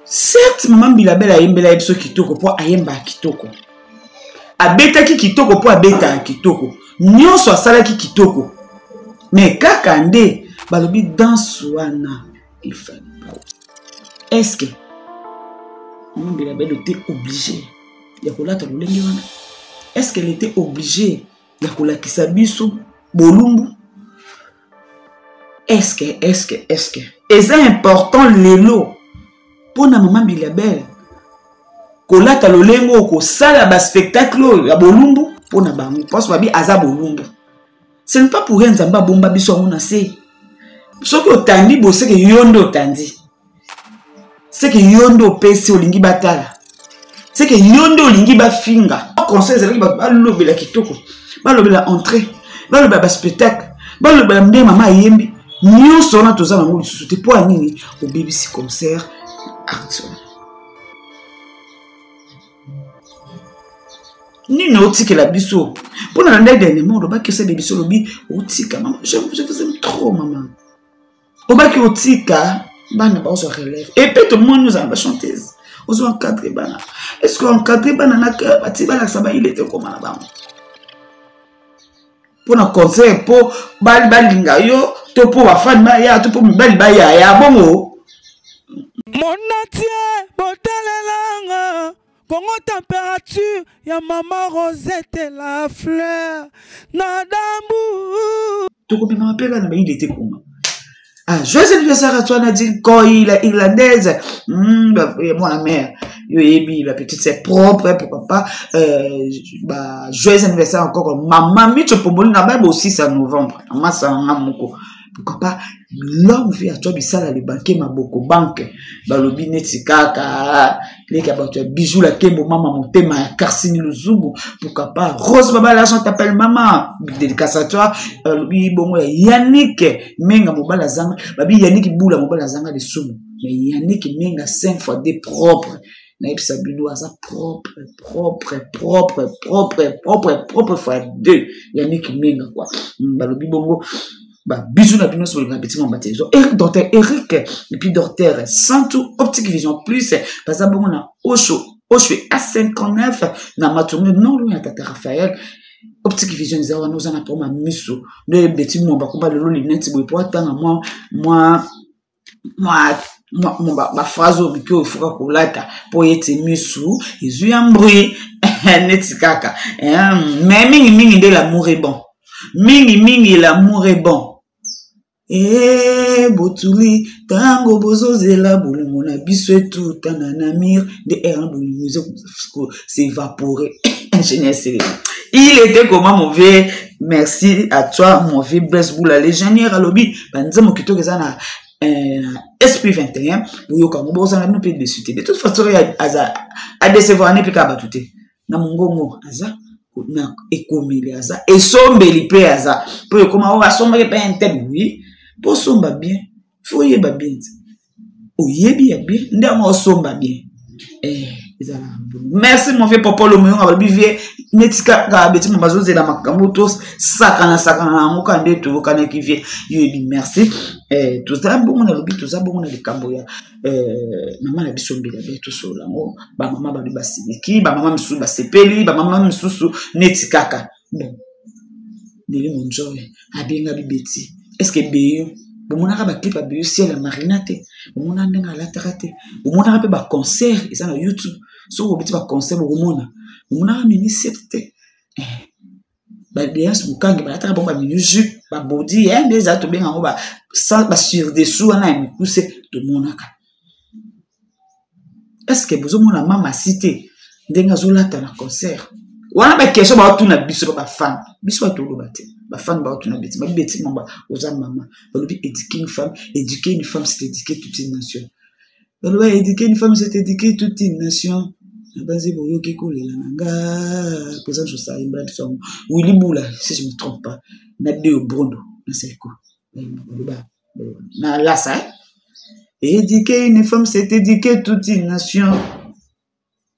Certes, mama Mbilabel ayembela ye biso kitoko mpo ayembaka kitoko, abetaki kitoko mpo abetaka kitoko, nyonso asalaki kitoko, mais kaka nde balobi danse wana il fallait pas. Est-ce que mama Mbilabel était obligé ya kolata lolenge wana? Est-ce qu'elle était obligée ya kolakisa biso bolumbu? Est-ce que, est-ce que, est-ce que eza important lelo mpona mama Mbilabel kolata lolenge oyo, kosala baspectacle oyo ya bolumbu mpona bango? Mposo babi aza bolumbu, ce n'est pas pour rien. Nzambe abomba biso yango na se. Soki otandi boye, seke yo nde otandi, seke yo nde opesi, olingi batala, seke yo nde olingi bafinga. Conseil ezalaki bato balobela kitoko, balobela entrée, balobela baspectacle, balobela nde mama ayembi. Nyonso wana toza nango lisusu te. Mpo ya nini obebisi concert actuel? Nini otikela biso mpona na ndai? Dernièrement olobaki osala biso, olobi otika mama. Je vous aime trop, mama. Obaki otika bana bazwa relève, epe tomoni ozala bachanteuse, ozo encadre bana. Est ce que encadre bana na cœur, bati balakisa bayile te, okoma na bango mpo na concert, mpo balinga yo, to mpo bafani baya, to mpo mibali baya ya bongo? Monatie botalelanga Kongo température ya mama Rosette la fleur na dambu. Tokobima mpe kaka na bayile te koma. Ah, joyeux anniversaire à toi, Nadine Koy, la irlandaise. Bah, moi, la mère, yo yebi, la petite, c'est propre, hein, pourquoi pas. Bah, joyeux anniversaire encore. Maman Mitcho Pomboli, na ba aussi, c'est en novembre. Maman, ça en moko. Pourquoi pas, l'homme vit à toi, bisala, le banquier, maboko, banque. Balobi, neti kaka, leka bato ya bijou la kembo, mama motema ya Carsini Luzumbu. Pourquoi pas, Rose Baba, l'argent t'appelle maman. Dédicace à toi. Balobi, bongo ya Yannick Menga, mobali azanga. Babi Yannick Boula, mobali azanga lisumu. Mais Yannick Menga, 5 fois des propres. Nayebisa bino aza propre, propre, propre, propre, propre, propre fois 2. Yannick Menga, quoi. Balobi bongo. Ba bisous na bino sur le petit mon baptisé. Eric Docteur Eric et puis Docteur Santu Optique Vision Plus baza bongo na Osho Osho A59 na Matonge non loin ya Tata Raphaël. Optique Vision eza wana, oza na problème ya miso nde beti mwamba komba lelo lunette boye po atanga mwa mwa mwa baphrase oyo mike oyo efuka kolata mpo ete misu ezwi ya mbri neti kaka. Mais mingimingi nde l'amour est bon, mingimingi l'amour est bon. E botuli ntango bozozela bolingo na biso etutana na mire nde ere na bolingo eza s'évaporer. Ingénieur Célé, il était comment, mon vieux? Merci à toi, mon vieux Blaise Boula l'ingénieur. Alobi banzembo kitoko eza na esprit 21, boyoka yango, bozala bino mpe dessus te. De toute façon aza adecevoir ne mpe kaka bato te na mongongo, aza na ekomeli, aza esombeli mpe aza mpo ekoma oyo asombaki mpe intel. Oui, mpo osomba bien, fo oyeba bien te, oyebi ya bien nde yango osomba bien. Ezalaka bongo. Merci, mon vieux Papa Lomoyonga. Balobi vie neti kaka beti mo bazozela makambo to sakana sakana na yango kaka nde toyokanaki. Vie yo yebi, merci. Toza bongo, nalobi toza bongo na likambo ya mama na biso Mbila be, tosolola yango. Bamama balobi basiliki, bamama misusu basepeli, bamama misusu neti kaka bon. Neli Monjoy abenga bibeti. Est ce que beyo bomonaka baclip ya beyo ciel ya Marina te? Bomonaka ndenge alataka te? Bomonaka mpe baconcert eza na YouTube, soki obeti baconcert bokomona. Bomonaka mini set te? Badeance mokangi balataka bango bamini jupe, babodi nde ezala tobenga yango basur dessous wana ya mikuse tomonaka. Est ce que bozomona mama si te ndenge azolata na concert wana? Baquestion baotuna biso ba bafan, biso bato oloba te, bafan baotuna beti babeti mamba oza mama. Balobi éduquer une femme, éduquer une femme, c'est éduquer toute une nation. Baloba éduquer une femme, c'est éduquer toute une nation. Nabanzi boyoki kolela na nga président Josa ayembela biso yango, Willi Bula si je me trompe pas, na Deo Brondo na Seiko. Baloba na lasa, eh? Éduquer une femme, c'est éduquer toute une nation.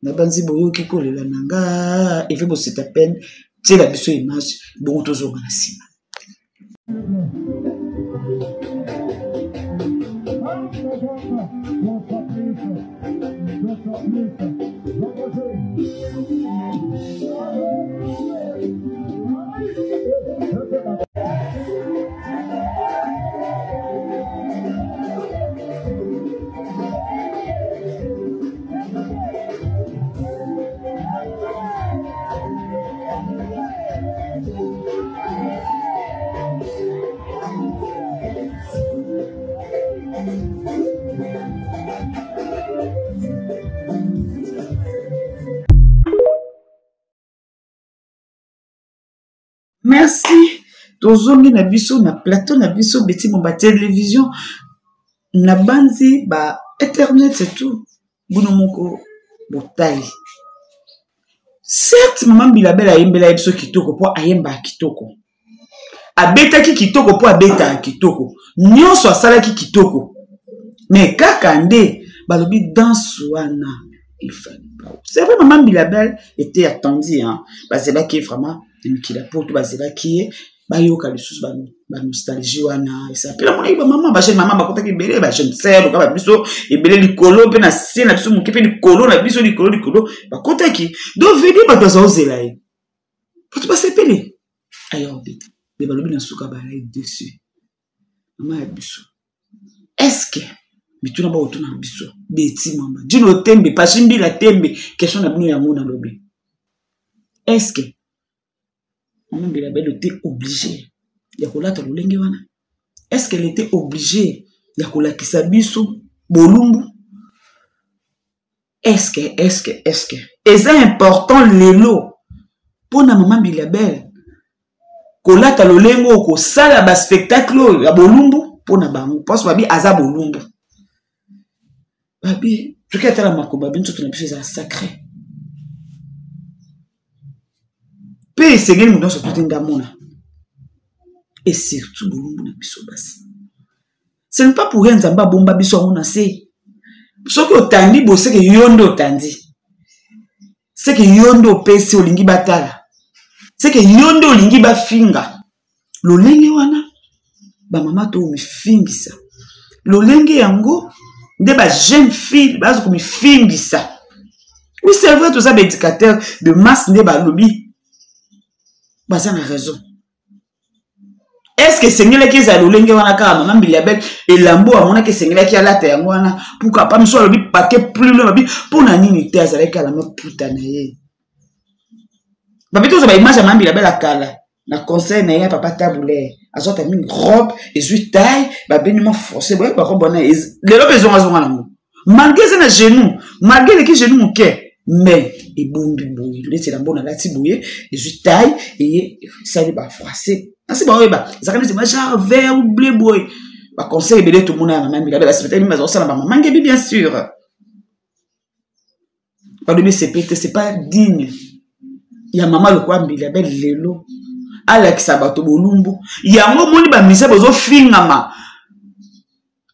Nabanzi boyoki kolela na nga. Eve boseta peine tiela biso image bongo, tozonga na nsima. Merci. Tozongi na biso na plateau na biso Betty Momba télévision na banzi ba internet et tout bino moko botali. Certes mama Mbilabel ayembela ye biso kitoko mpo ayembaka kitoko. Abetaki kitoko mpo abetaka kitoko. Nyonso asalaki kitoko. Mais kaka nde balobi danse wana il fallait pas. C'est vrai maman Mbilabel était attendue hein. Bazelaki vraiment na mikili ya poto bazelaki ye bayoka lisusu banostalgie wana esa mpe namonaki bamama bajeune mama bakotaki ebele bajeune sœur loka babiso ebele likolo mpe na se na biso moke mpe likolo na biso likolo likolo bakotaki donc vedi bato baza ozela ye bato basepeli aya obeta me balobi na suka balai dessus mama ya biso estce mituna bakotuna biso beti mama jino tembe pashi mbila tembe question na bino yango nalobi estce mama mbila belle te oblige ya kolata lolenge wana est ce qu'elle était obligée ya kolakisa biso bolumbu est ce que est ce que est ce que eza important lelo mpo na mama mbila belle kolata lolenge oyo kosala baspectacle oyo ya bolumbu mpo na bango mposo babi aza bolumbu babi soki atala makoba babi nzoto na biso ezala sacré mpe esengeli moto nyonso tuti nde amona et surtout bolumbu na biso basi ce n'est pas pour rien nzambe abomba biso yango na se soki otandi boye seke yo nde otandi seke yo nde opesi olingi batala seke yo nde olingi bafinga lolenge wana bamama to mifingisa lolenge yango nde ba jeune fille baza komifingisa oui c'est vrai toza baéducateur de masse nde balobi baza na raison est ce que esengelaki ezala lolenge wana kaka mama mbiliabel elambo amonaki esengelaki alata yango wana pourquoi pa miso alobi pake plus loin babi mpo na nini te azalaki kala maputa na ye babi tozwa baimage ya mama mbiliabel akala na conseil na ye ya papa tabulaire azwaka mingi robe ezwi taille babeni mwa forcé boye barobe wana lelo mpe ezongazonga nango malgré eza na genou malgré eleki genou moke mais ebombi boye neti elamba nalati boye ezwi taille eye esali bafroissé nasi baoyeba ezalaka neti ba genre vert ou bleu boye baconseil ebele tomona ya mama mila basepetaki mingi bazakosala bamama ngebi bien sûr balobi esepeli te c'est pas digne ya mama lokola mbili abel lelo alakisa bato bolumbu yango omoni bamisa bozofingama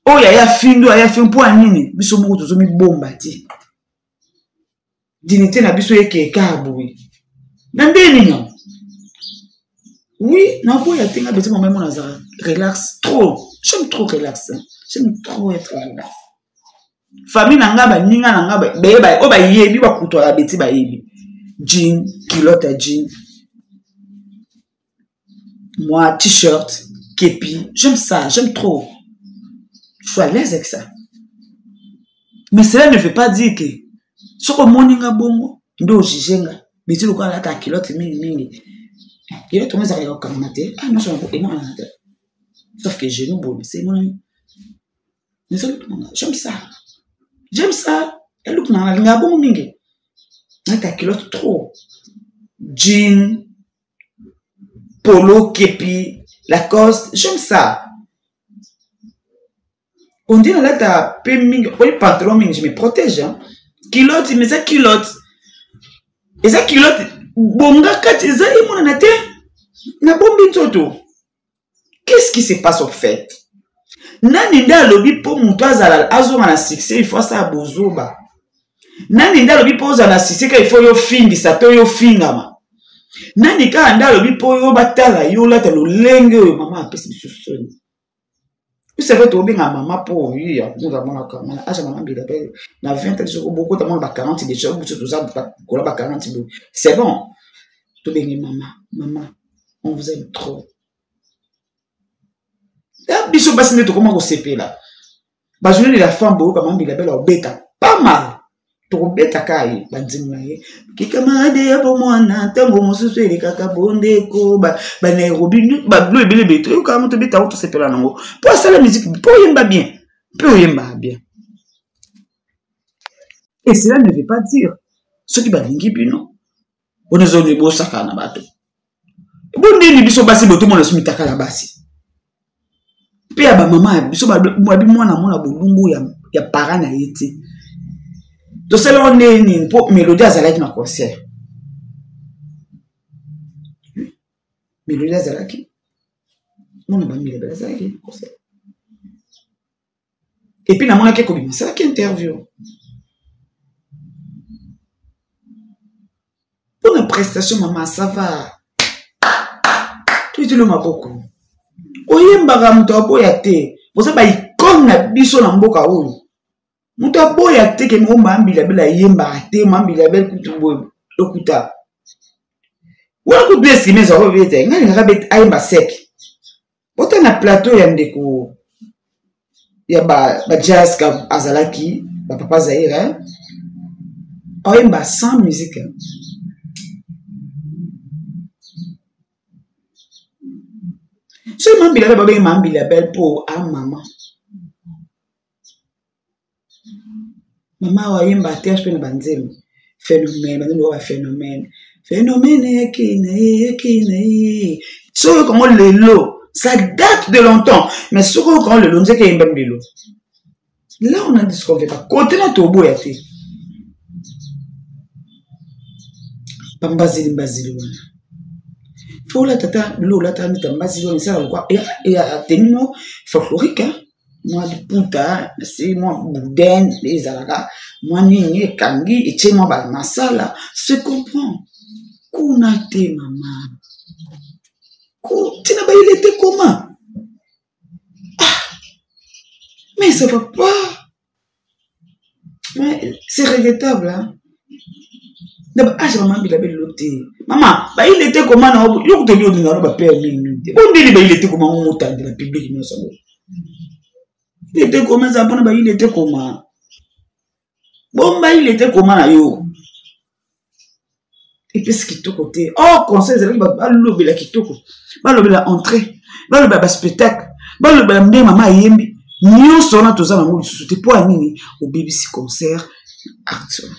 oyo aya fingi oyo aya fingi mpo ya nini biso moko tozomibomba te dignité na biso ekeka boye na nde nini yango oui naboya te nga beti mama mona azala relax trop j'aime trop relax j'aime trop être relax famille na nga baninga na nga beyeba oyo bayebi bakutwaka beti bayebi jean culotte ya jean moi t-shirt kepi j'aime ça j'aime trop je suis à l'aise avec ça mais cela ne veut pas dire que soki omoni nga bongo nde ojuge nga beti lokola alata culotte mingi mingi culotte yango ezalaka ya kokangama te ah nyonso yango emonana te sauf que genou boye se emonani eza lutu nanga j'aime ça j'aime ça elutu nanga nalingaka bongo mingi nata culotte trop jean polo kepi lacoste j'aime ça ondi nalata mpe mingi oyi pantalon mingi je me protège hein? culotte mais eza culotte eza culotte bonga kati eza emonana te nabombi nzoto qu'est-ce qui se passe au fait nani nde alobi mpo moto azala azonga na succès il faut asala bozoba nani nde alobi mpo ozala na succès ka il faut yo fingisa to yo fingama nani kaka nde alobi mpo yo batala yo olata lolenge oyo mama apesi biso soni. C'est vrai tobenga mama mpo ya amonaka na age ya mama Mbila Bel na 20 ans soko bokota mona ba 40 déjà biso toza kola ba 40 boye, c'est bon, tobenge mama. Mama, on vous aime trop. Biso basi nde tokoma kosepela bajournée de la femme, boyoka mama Mbila Bel obeta pas mal, tokobetaka ye banzembo na ye kikamarade ya bomwana, ntango mosusu elekaka bondeko banairobi, bablo ebele ebele toyoka yango, tobeta yango, tosepela nango mpo asala musique, mpo oyemba bien, mpe oyemba bien. Et cela ne veut pas dire soki balingi bino wana ezoni bosaka na bato bondeni. Biso basi botomona so mitakala basi mpe ya bamama ya biso, babi mwana mona bolumbu ya para na ye te. Tosala ngo ndenge nini? Mpo Mélodie azalaki na concert, Mélodie azalaki mona bamilebele azalaki na concert et puis namonaki ekobima, asalaki interview mpona prestation. Mama, ça va, toyitilo maboko, oyembaka, moto aboya te. Boza baicône na biso na mboka oyo, moto aboya te ke mo Mambila Bel ayembaka te. Mambila Bel kutu boye, lokuta wana kutu esime ezako bete. Ngai ningaka ayemba sec ota na plateau ya ndeko ya bajazz ba azalaki bapapa Zaire, oyemba sans musique. Soki Mambila Bel, babengi Mambila Bel mpo a mama mama awa ayemba te mpe na banzembo phénomène, banzembo oyo baphénomène, phénomène yaki na ye, yaki na ye. Soki oyokango lelo, ça date de longtemps, mais soki oyokango lelo, nzeke eyembami lelo, là on a dit ce qu'on veut pas. Kote na toboya te bambazili mbazili wana. Fo olata ta bilo, olata nita mbazili wana, esala lokwa ya tenue mo folklorique, mwa liputa se mwa boudin ezalaka mwa nini ekangi etie mwa bamasala, se comprend kuna te. Mama, ntina bayele te koma. Ah, mais ça va pas, mais c'est regrettable, hein? Na baage mama Mbila belelo te, mama bayile te koma na yo kutu obi olinga no bapere mingi te. Bondeli bayile te koma ngo motandela public nyonso ngo ile te koma eza mpona bayile te koma bomba ile te koma na yo epesi kitoko te. Or conseil ezalaki bato balobela kitoko, balobela entrée, balobela baspectacle, balobela ndenge mama ayembi. Nyonso wana toza nango lisusu te. Mpo ya nini obebisi concert actuel?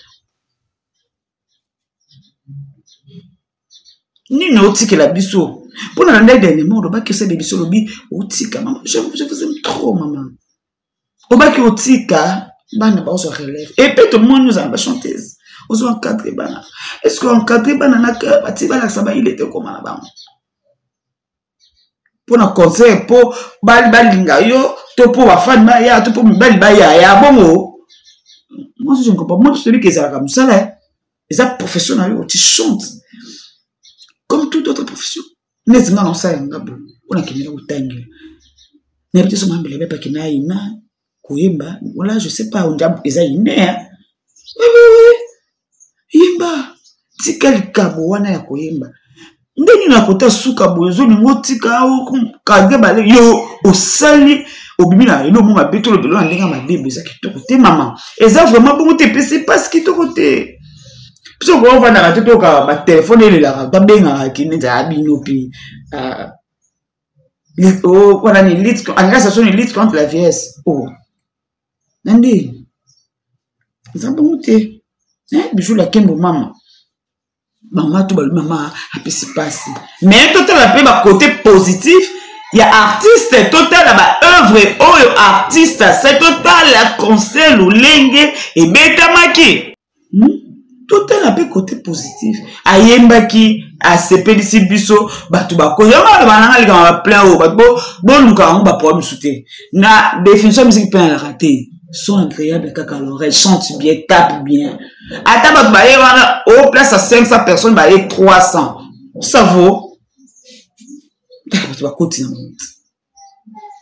Nini otikela biso mpona na ndai? Dernièrement olobaki osala biso, olobi otika. Mama, je vous aime trop mama. Obaki otika, bana bazwa relève epe tomoni ozala bachanteuse, ozo encadre bana. Est ce que encadre bana na cœur bati balakisa bayile te okoma na bango mpo na concert, mpo balinga yo to mpo bafani baya to mpo mibali baya ya bongo? Moi je ne comprends. Moi toyebi ke ezalaka mosala, eza profession na yo, tu chantes comme toute autre profession. Neti nga na osala yanga bo mpona kendela kotangela, nayebi te so Mambela bepaki na ina koyemba wala, je sais pas, ondia eza ine. Oui, oui, oui. Yemba, tika likabo wana ya koyemba. Nde nini akota suka boye, ozolinga otika kage bale yo osali, obimi na elo mo mabe, tolobelo na ndenge ya mabe boye, eza kitoko te mama, eza vraiment bongo te, epesi mpasi, kitoko te. Biso koofandaka te, toyoka batelefone elelaka, babengaka kini ezala bino mpe wana ni lutte, alingaka soni, lutte contre la vieillesse. Oh, na ndeni eza bongo te. Bijou la kembo, mama, mama to balobi mama apesi mpasi, mais totala mpe bakote positif ya artiste, totala baœuvre oyo artiste asali, totala concert lolenge ebetamaki, Totala mpe kote positif, ayembaki, asepelisi biso bato bakozi. Yango aloba nanga likama baplein oyo bato boluka yango baproblème mosusu te. Na définition ya musique plein alaka te, son agréable kaka l'oreille, chante bien, tape bien. Ata bato baye wana au place ya 500 personnes, baye 300, ça vaut. Bato bakoti na moto.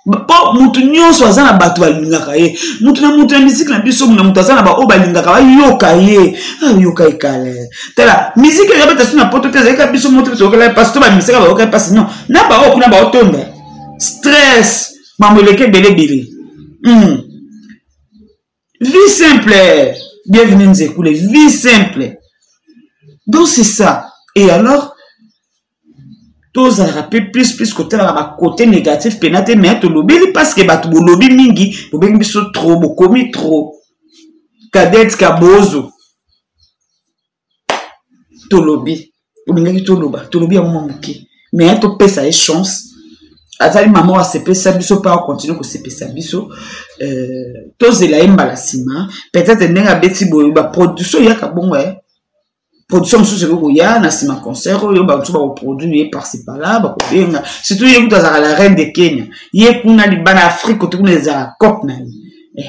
Mpo mutu nyonso aza na bato balingaka ye, mutu na mutu na miziki na biso, na mutu aza na baoyo balingaka bayoka ye, ayoka ah, ekale. Tala miziki ezabeta so na poto te, ezalika biso moto toyokela ye mpasi, to bamisaka bayoka ye mpasi, non na baoyo kuna baotonda stress, mambo eleki ebele ebele. Vie simple, bienvenue Nzekule, vie simple. Donc c'est ça. Et alors, tozalaka mpe plus plus kotalaka bakote négatif mpena te, mais tolobeli parce que bato bolobi mingi, bobengi biso trop, bokomi trop. Cadette Kabozo, tolobi, olingaki toloba, tolobi yango mwa moke, mais topesa ye chance. Azali mama oyo asepelisa biso mpe akontinue kosepelisa biso. Tozela ye mbala nsima, peut-être ndenge abeti boye baproduction eyaka bongo, production mosusu ekoki koya na nsima concert oyo, bato bakoproduire ye par-ci par-là, bakobenga surtout ye kutu azalaka la reine de Kenya, ye kuna libana Afrique kote kuna ezalaka cope na ye,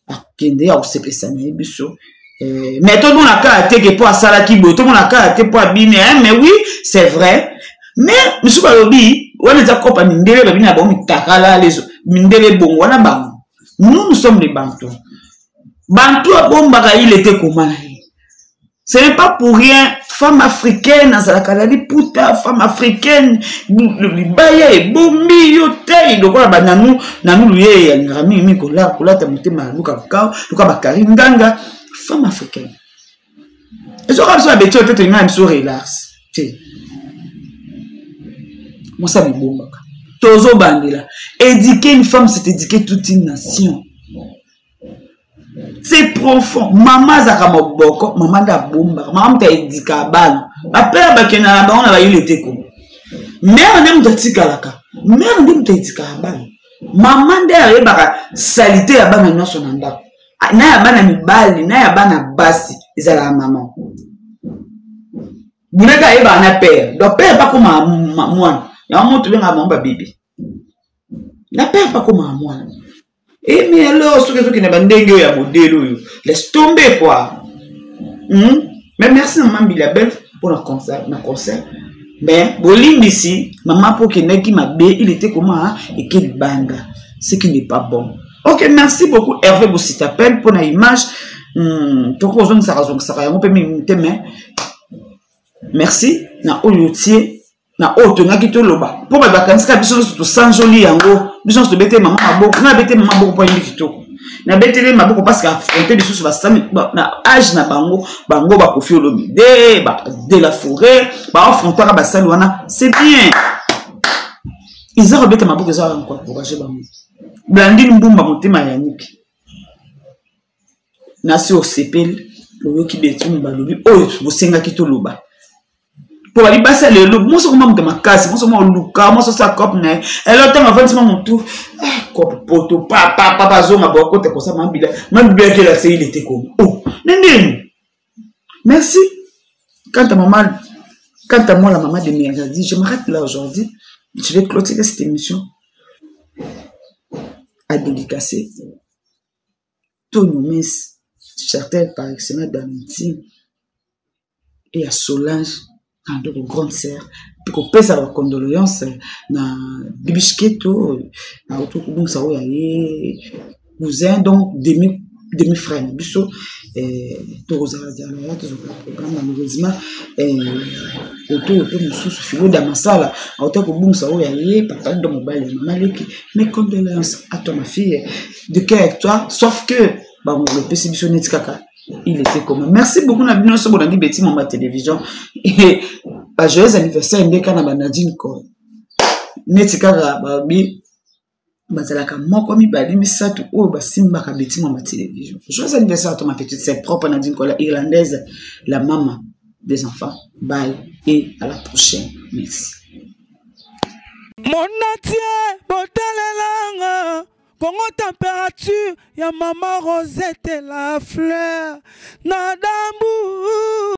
akende ya kosepelisa na ye biso. Mais tomona kaka te ke mpo asalaki boye, tomona kaka te mpo abimi, mais oui, c'est vrai, mais misusu balobi wana eza kopa mindele, babini na bango mitakala, mindele bongo wana bango. Nous, nous sommes les Bantous. Bantu abombaka il était koma na ye. Ce n'est pas pour rien femme africaine azalaka na liputa, femme africaine libaya ebombi yo te, lokola bananu nanu luye alingaka mingi mingi kolata motema luka luka luka bakari nganga. Femme africaine ezoka biso babeti oyo te, tolinga na biso relax te, mwasi amibombaka. Tozobandela éduquer une femme, c'est éduquer toute une nation, c'est profond. Mama azalaka moboko, mama nde abombaka, mama moto aedikaka bana, bapere bakendaka na bango na bayile te, ko mare nde moto atikalaka, mare nde moto aedikaka bana, mama nde ayebaka salite ya bana nyonso na ndako, na ya bana mibali na ya bana basi, ezalaka mama bunaka ayebaka na pere. Donc pere bakoma mwana yango, moto obengaka bango babebe na pere bakoma mwana. Eh, mais alors soki ezokende bandenge oyo ya modele oyo, laisse tomber quoi. Mais merci na mama Mbilia Bel mpona concert, na concert, mais bolimbisi mama mpo okendaki mabe, il était comment eke libanda, ce qui n'est pas bon. Ok, merci beaucoup Hervé Bositapel mpona image. Toko ozongisaka zongisaka yango mpe mingi te, mais merci na oyo otie na oyo tongaki toloba, mpo bato bakanisaka biso nyonso tosanzoli yango, biso nyonso tobeteli mama maboko. Nga nabeteli mama maboko mpo ayembi kitoko, nabeteli maboko parce que affronte lisusu basami na age na bango, bango bakofi Olomide, de la forêt, baaffrontaka basali wana, c'est bien, eza kobeta maboko, eza encourage bango. Blandine Mbumba, motema ya Yaniki, nasi osepeli, oyoki betumu balobi oyo bosengaki toloba, mpo babi basi ya lelo, mwasi okoma moto makasi, mwasi okoma oluka, mwasi osala cope na ye elo, ntango avandisi mwa motu cope poto papapapa azonga bo akota kosa mabila mabila akelakisa ye lete koma o na ndeni. Merci. Quant à maman, quant à moi, la maman de Miradi, je m'arrête là aujourd'hui. Je vais clôturer cette émission à dédicacer Tony Miss, Chartel par excellence d'Amitié et à Solange, donc grande sœur, mpe kopesa bacondoléance na Bibishketo auti kobungisa oyo ya ye cousin, donc demi demi frère na biso. Tokozalazala ya tozokala programme, malheureusement koto oyo mpe mosusu Filo da Masala auta kobungisa oyo ya ye papa, ndo mobali ya mama leki. Mes condoléances à toi, ma fille de cœur avec toi, sauf que bango epesi biso neti kaka il était comment. Merci beaucoup na bino nyonso bolandi Beti Mamba Télévision. Ba joyeux anniversaire ndeka na banadine ko neti kaka babi bazalaka moko mibale misato oyo basimbaka Beti Mamba Télévision. Joyeux anniversaire à toi, ma petite sœur propre, Nadine Kola irlandaise, la maman des enfants. Bye et à la prochaine, merci. Monatie botalelanga Congo température ya mama Rosette la fleur na dambu.